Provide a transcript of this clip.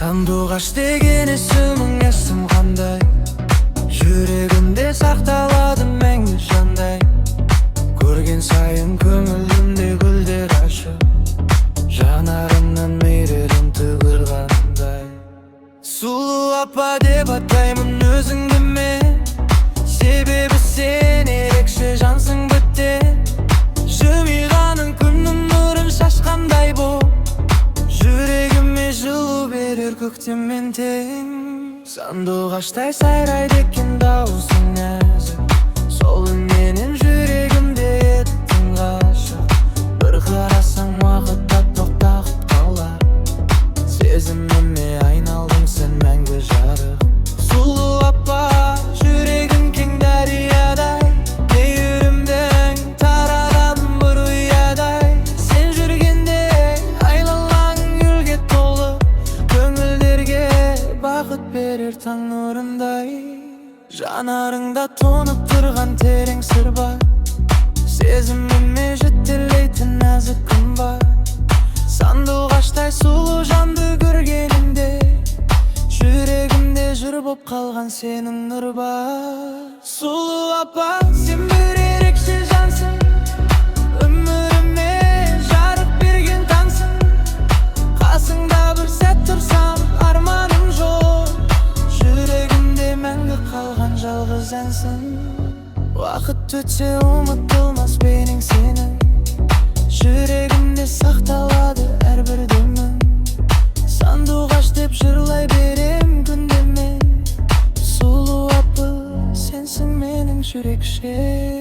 Сандуғаш деген есімің есім қандай, жүрегімде сақталады мәңгі жандай. Көрген сайын көңілімде гүлдер ашып, жанарыңнан мейірім төгілгендей. Сұлу апа деп атаймын өзіңді мен, себебі сен ерекше жансың біткен. Жымиғаның күннің нұрын шашқандай боп, жүрегіме жылу берер көктеммен тең. Сандуғаштай сайрайды екен дауысың нәзік, сол үнменен жүрегімде еттің ғашық. Бір қарасаң, уақыт та тоқтап қалар, сезіміме айналдың сен мәңгі жарық. Сұлу апа, жүрегің кең дариядай, мейірімдің тарадан бір ұядай. Сен жүргенде айлалаң гүлге толы, көңілдерге бақыт берер таң нұрындай. Жанарыңда тұнып тұрған терең сыр бар, сезіміме жетелейтін нәзік күн бар. Сандуғаштай сұлу жанды көргенімде, жүрегімде жыр боп қалған сенің нұр бар. Сұлу апа, сен бір ерекше жансың, өміріме жарық берген таңсың. Қасыңда бір сәт тұрсам, арманым жоқ, жүрегімде мәңгі қалған жалғыз әнсің. Уақыт өтсе, ұмытылмас бейнең сенің, жүрегімде сақталады әрбір демің. Сандуғаш деп жырлай берем күнде мен, сұлу апа, сенсің менің жүрекше.